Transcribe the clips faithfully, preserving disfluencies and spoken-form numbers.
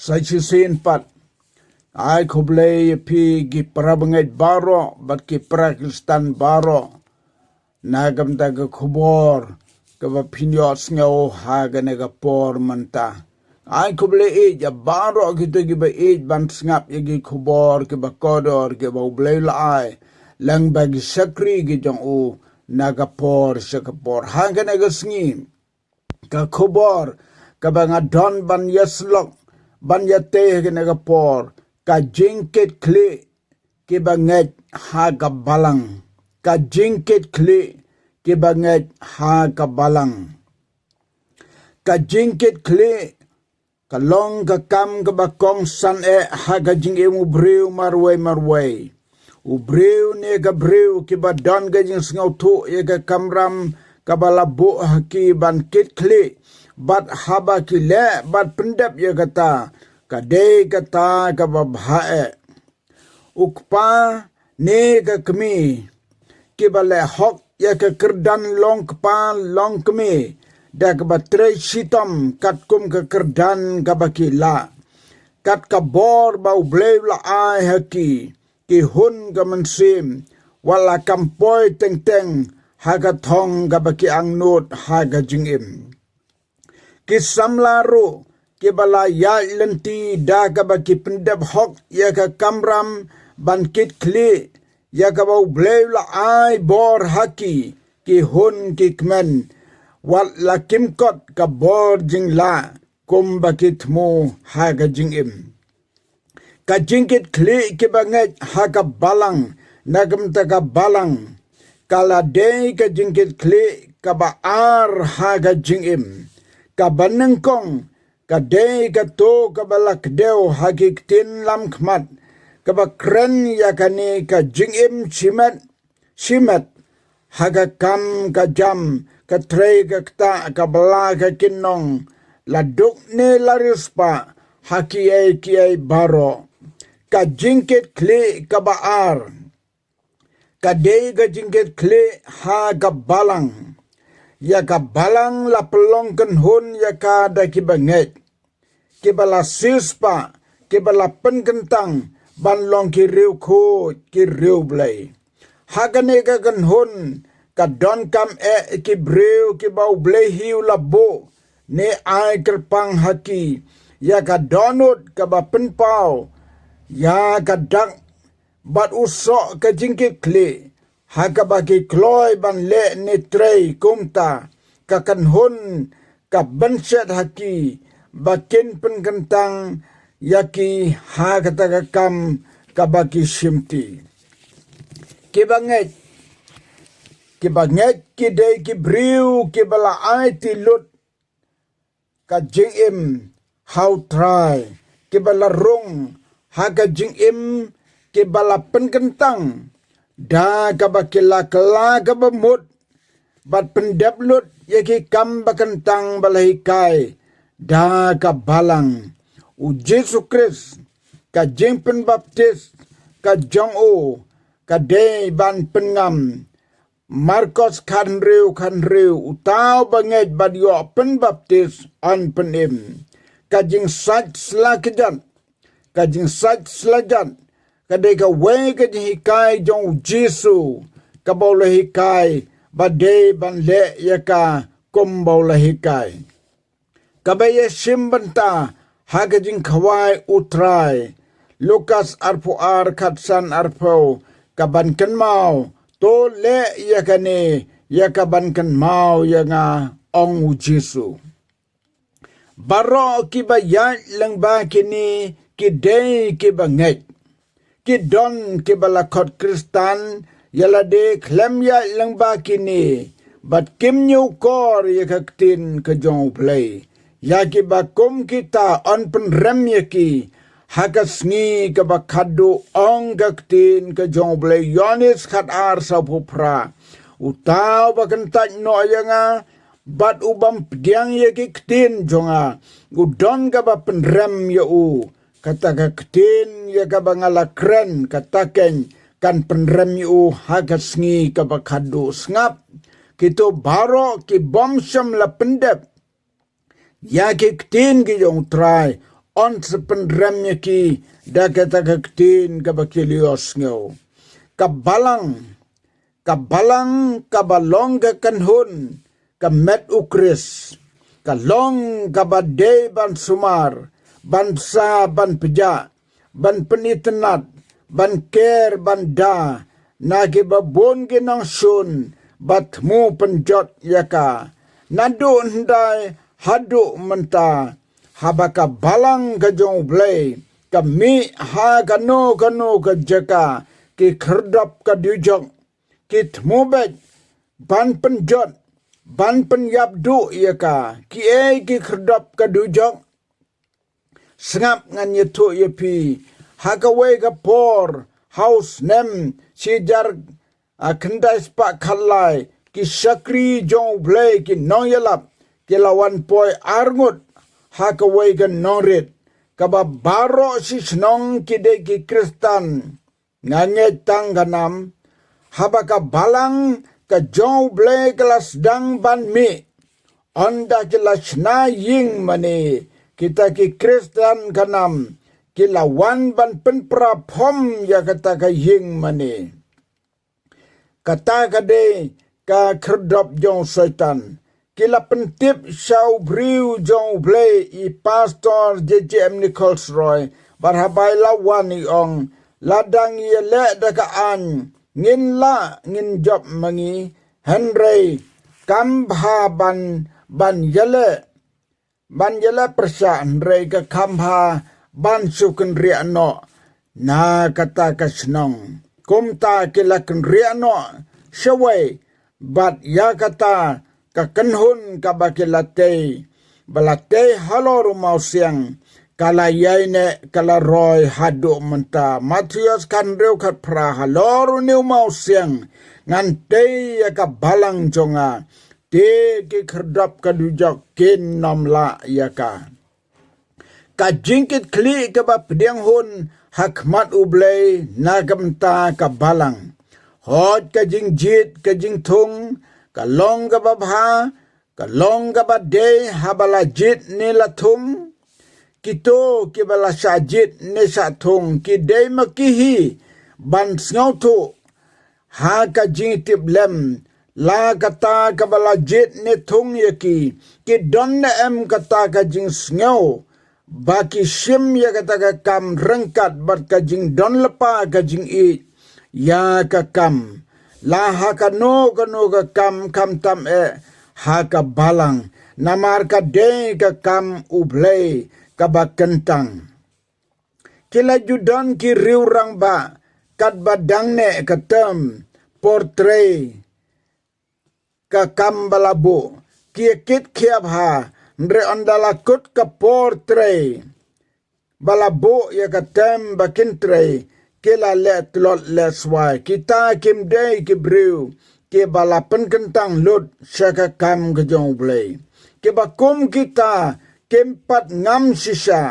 Sa shisien pat, ai khublei ïa phi ki para bangeit baroh bad ki para Khristan baroh na ka bynta ka khubor kaba phin ïohsngew ha kane ka por mynta. Ai khublei ïa baroh kito kiba ïeit ban sngap ïa ki khubor kiba kordor kiba U Blei u la ai lyngba ki shakri ki jong u na ka por sha ka por. Ha kane ka sngi, ka khubor kaba nga don ban ïasyllok ban ïatei ha kane ka por, ka jingkitkhlieh kiba ngeit ha ka balang. Ka jingkitkhlieh kiba ngeit ha ka balang. Ka jingkitkhlieh ka long ka kam kaba kongsan eh ha ka jingim u briew marwei marwei. U briew ne ka briew kiba don ka jingsngewthuh ïa ka kamram kaba la buh ha ki ban kitkhlieh bad haba ki leh bad pyndep ïa kata, ka dei kata kaba bha eh. U kpa ne ka kmie kiba leh hok ïa ka kyrdan long kpa long kmie da kaba trei shitom katkum ka kyrdan kaba ki lah, kat ka bor ba U Blei u la ai ha ki, ki hun ka mynsiem, wat la kam poi teng teng ha ka thong kaba ki angnud ha ka jingim. Ki samla ruh kiba la ïaid lynti da kaba ki pyndep hok ïa ka kamram ban kitkhlieh ïa kaba U Blei u la ai bor ha ki, ki hun ki kmen, wat la kim kot ka bor jinglah kumba ki thmu ha ka jingim. Ka jingkitkhlieh kiba ngeit ha ka balang, na ka bynta ka balang, ka la dei ka jingkitkhlieh kaba ar ha ka jingim. Kaba nyngkong ka dei kato kaba la kdew ha ki ktien lamkhmat, kaba kren ïa kane ka jingim shimet shimet, ha ka kam ka jam, ka trei ka ktah, ka bala ka kynnong, la duk ne la riewspah, ha kiei kiei baroh. Ka jingkitkhlieh kaba ar ka dei ka jingkitkhlieh ha ka balang. Ïa ka balang la pynlong kynhun ïa ka da kiba ngeit, kiba la siewspah, kiba la pynkyntang ban long ki riewkhuid, ki riewblei. Ha kane ka kynhun ka donkam eh ki briew kiba U Blei hi u la buh ne ai kyrpang ha ki ïa ka dohnud kaba pynpaw ïa ka dak bad u soh ka jingkitkhlieh, ha kaba ki kloi ban leh ne trei. Kumta ka kynhun ka bynshet ha ki ba kin pynkyntang ïa ki ha kata ka kam kaba ki shimti. Kiba ngeit, kiba ngeit ki dei ki briew kiba la aiti lut ka jingim ha U Trai, kiba la rung ha ka jingim, kiba la pynkyntang da kaba ki la kylla kaba mut bad pyndep lut ïa ki kam ba kyntang ba la hikai da ka balang. U Jisu Khrist, ka jingpynbaptis ka jong u ka dei ban pynngam. Markos khathynriew khathynriew, uta uba ngeit bad ïoh pynbaptis yn pynim. Ka jingsait sla kjat, ka jingsait sla jat ka dei kawei ka jinghikai jong U Jisu, kaba u la hikai ba dei ban leh ïa ka kumba u la hikai. Kaba ïashim bynta ha ka jingkhawai U Trai. Lukas arphew ar khatsan arphew, ka ban kynmaw, to leh ïa kane ïa ka ban kynmaw ïa nga, ong U Jisu. Baroh kiba ïaid lyngba kine ki dei kiba ngeit. Ki don kiba la khot Khristan ïa lade khlem ïaid lyngba kine, bad kim ñiewkor ïa ka ktien ka jong U Blei. Ïa kiba kum kita yn pynrem ïa ki ha ka sngi kaba khadduh, ong ka ktien ka jong U Blei. Ïoannis khatar sawphew phra. Uta uba kyntait noh ïa nga bad u bym pdiang ïa ki ktien jong nga, u don kaba pynrem ïa u. Kata ka ktien ïa kaba nga la kren kata keiñ kan pynrem ïa u ha ka sngi kaba khadduh. Sngap, kito baroh ki bym shym la pyndep ïa ki ktien ki jong u Trai, yn sa pynrem ïa ki da kata ka ktien kaba ki la ïohsngew. Ka balang, ka balang kaba long ka kynhun ka met u Khrist, ka long kaba dei ban sumar, ban sa, ban pjah, ban pynitynnad, ban ker, ban da na kiba bun ki nongshun ba thmu pynjot ïa ka. Naduh hyndai haduh mynta, haba ka balang ka jong U Blei ka mih ha kano kano ka jaka, ki khyrdop ka dujok ki thmu beit ban pynjot, ban pynïap duh ïa ka. Kiei ki khyrdop ka dujok? Sngap, ngan ïathuh ïa phi. Ha kawei ka por, ha u snem shi hajar, ah, khyndai spah khatlai, ki shakri jong U Blei, ki nongïalap, ki la wan poi arngut ha kawei ka nongrit, kaba baroh shi shnong ki dei ki Khristan. Nga ngeit tang ka nam, haba ka balang ka jong U Blei ka la sdang ban mih, ynda ki la shna ïing mane, kita ki Khristan ka nam ki la wan ban pynpra phom ïa kata ka ïing mane. Kata ka dei ka khyrdop jong u Soitan. Ki la pyntip sha u briew jong U Blei, i Pastor J J M Nichols Roy, bad haba i la wan i ong, lada ngi ïaleh da ka aiñ, ngin lah, ngin jop ma ngi, hynrei kam bha ban, ban ïaleh, ban ïaleh pyrshah, hynrei ka kham bha ban shu kynriah noh na kata ka shnong. Kumta ki la kynriah noh shawei, bad ïa kata ka kynhun kaba ki la tei, ba la tei halor u mawsiang, ka la ïaineh, ka la roi haduh mynta. Mathaios khathynriew khatphra, halor une u mawsiang ngan tei ïa ka balang jong nga, te ki khyrdop ka dujok kin ym lah ïa ka. Ka jingkitkhlieh kaba pdiang hun ha khmat U Blei na ka bynta ka balang. Hooid, ka jingjied, ka jingthung, ka long kaba bha, ka long kaba dei haba la jied ne la thung. Kito kiba la shah jied ne shah thung, ki dei ma ki hi ban sngewthuh ha ka jingtip lem, la kata kaba la jied ne thung ïa ki, ki don ne em kata ka jingsngew ba ki shim ïa kata ka kam ryngkat bad ka jingdon lypa ka jingïeit ïa ka kam, la ha kano kano ka kam, khamtam eh ha ka balang, namar ka dei ka kam U Blei kaba kyntang. Ki la ju don ki riew rangbah, katba dang neh ka term, por trei ka kam ba la buh, ki ïa kit khia bha, hynrei ynda la kut ka por trei ba la buh ïa ka term ba kin trei, ki la leh tlot leh swai. Kita kim dei ki briew kiba la pynkyntang lut sha ka kam ka jong U Blei. Kiba kum kita kim pat ngam shisha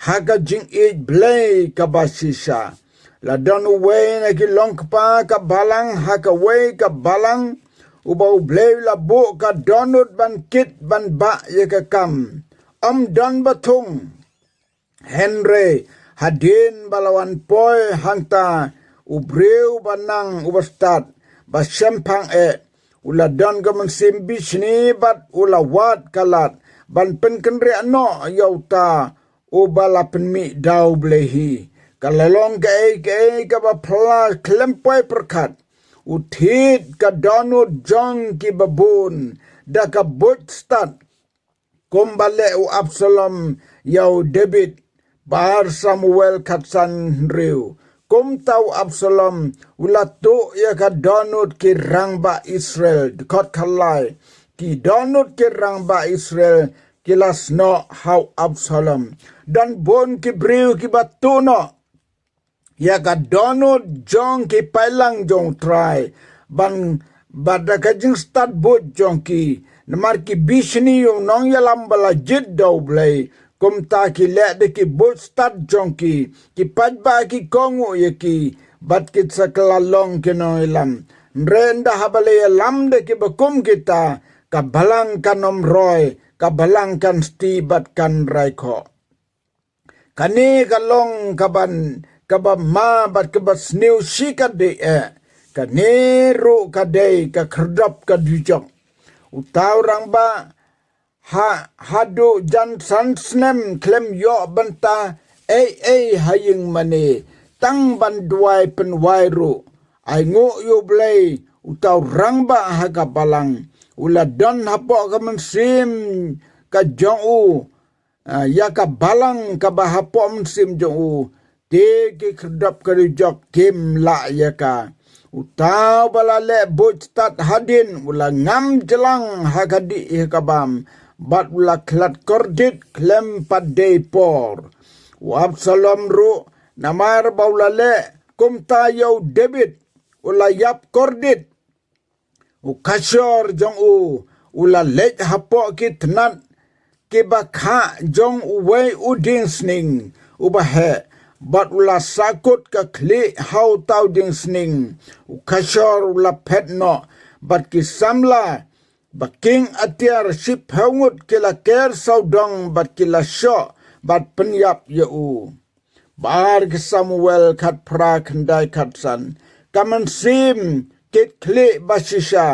ha ka jingïeit Blei kaba shisha. La don uwei na ki longkpa ka balang ha kawei ka balang, uba U Blei u la buh ka dohnud ban kit ban bah ïa ka kam. Ym don ba thung. Hynrei hadien ba la wan poi hangta u briew ba nang, uba stad, ba shemphang eh, u la don ka mynsiem bishni bad u la wad ka lad ban pynkynriah noh ïa uta uba la pynmih da U Blei hi. Ka la long kaei kaei kaba phylla khlem poi pyrkhat. U thied ka dohnud jong kiba bun da ka buit stad, kumba leh u Absalom ïa u David. Ba ar Samuel khatsan hynriew. Kumta u Absalom u la tuh ïa ka dohnud ki rangbah Israel. Dkhot khatlai. Ki dohnud ki rangbah Israel ki la snoh ha u Absalom. Don bun ki briew kiba tuh noh ïa ka dohnud jong ki paidlang jong U Trai, ban, bad da ka jingstad buit jong ki, namar ki bishni ïa u nongïalam ba la jied da U Blei. Kumta ki leh da ki buit stad jong ki, ki paidbah ki kohnguh ïa ki, bad ki sa kylla long ki nongïalam. Hynrei ynda haba la ïalam da kiba kum kita, ka balang kan ym roi, ka balang kan sti bad kan rai khoh. Kane ka long kaban, kaba ma bad kaba sniew shikatdei eh. Kane ruh ka dei ka khyrdop ka dujok. Uta u rangbah ha, haduh jan san snem khlem ïoh bynta ei ei ha ïing mane, tang ban duwai pynwai ruh. Ai nguh ïa U Blei, uta u rangbah ha ka balang u la don hapoh ka mynsiem ka jong u, ah, ïa ka balang kaba hapoh mynsiem jong u, te ki khyrdop ka dujok kim lah ïa ka. Uta uba la leh buit stad hadien u la ngam jlang ha ka dih ha ka bam, bad u la khlad kordit khlem pat dei por. U Absalom ruh, namar ba u la leh kumta ïa u David, u la ïap kordit. U khashor jong u u la leit hapoh ki tnat kiba khah jong uwei u dieng sning uba heh, bad u la sakut ka khlieh ha uta u dieng sning. U khashor u la phet noh, bad ki samla ba king atiar shiphew ngut ki la ker sawdong bad ki la shoh bad pynïap ïa u. Ba ar ki Samuel khatphra khyndai khatsan. Ka mynsiem kitkhlieh ba shisha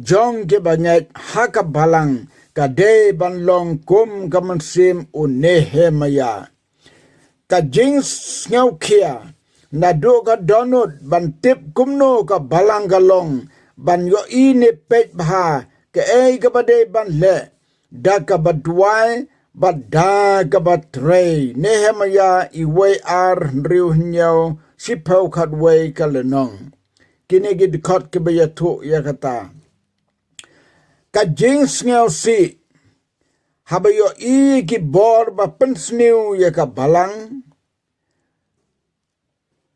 jong kiba ngeit ha ka balang ka dei ban long kum ka mynsiem u Nehemiah. Ka jingsngewkhia naduh ka dohnud ban tip kumno ka balang ka long, ban ïohi ne peit bha kaei kaba dei ban leh, da kaba duwai bad da kaba trei. Nehemiah wei ar, hynriew hynñiew, shiphew khatwei ka lynnong. Kine ki dkhot kiba ïathuh ïa kata. Ka jingsngewsih haba ïohi ki bor ba pynsniew ïa ka balang,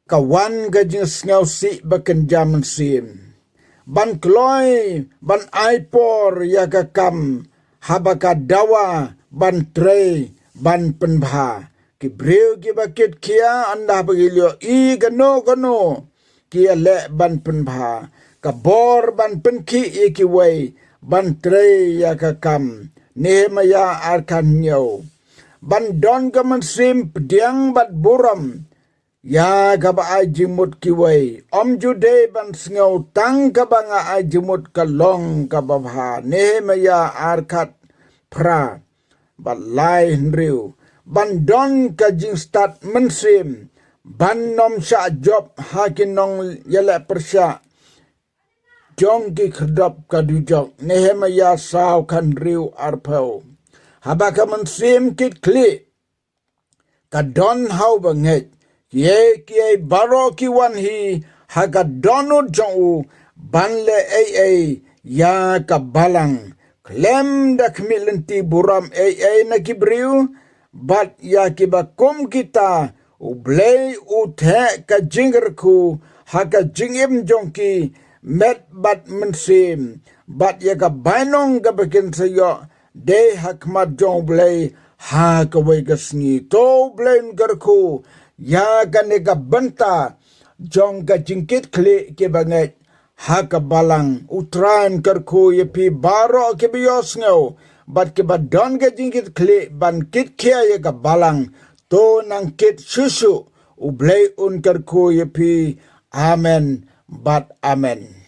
ka wan ka jingsngewsih ba kynja mynsiem. Ban kloi ban ai por ïa ka kam haba ka dawa ban trei ban pynbha. Ki briew kiba kitkhia ynda ba ki ïohi kano kano ki ïaleh ban pynbha. Ka bor ban pynkhih ïa kiwei ban trei ïa ka kam. Nehemiah ar khathynñiew. Ban don ka mynsiem pdiang bad burom ïa kaba ai jingmut kiwei. Ym ju dei ban sngew tang kaba nga ai jingmut ka long kaba bha. Nehemiah ar khatphra bad lai hynriew. Ban don ka jingstad mynsiem ban nym shah jop ha ki nongïaleh pyrshah jong ki khyrdop ka dujok. Nehemiah saw khathynriew arphew. Haba ka mynsiem kitkhlieh ka don ha uba ngeit, kiei kiei baroh ki wan hi ha ka dohnud jong u ban leh ei ei ïa ka balang, khlem da khmih lynti burom ei ei na ki briew bad ïa kiba kum kita. U Blei u theh ka jingkyrkhu ha ka jingim jong ki, met bad mynsiem, bad ïa ka bainong kaba kin sa ïoh dei ha khmat jong U Blei ha kawei ka sngi. To U Blei un kyrkhu ïa kane ka bynta jong ka jingkitkhlieh kiba ngeit ha ka balang. U Trai un kyrkhu ïa phi baroh kiba ïohsngew bad kiba don ka jingkitkhlieh ban kitkhia ïa ka balang. To nang kit shuh shuh. U Blei un kyrkhu ïa phi. Amen bad amen.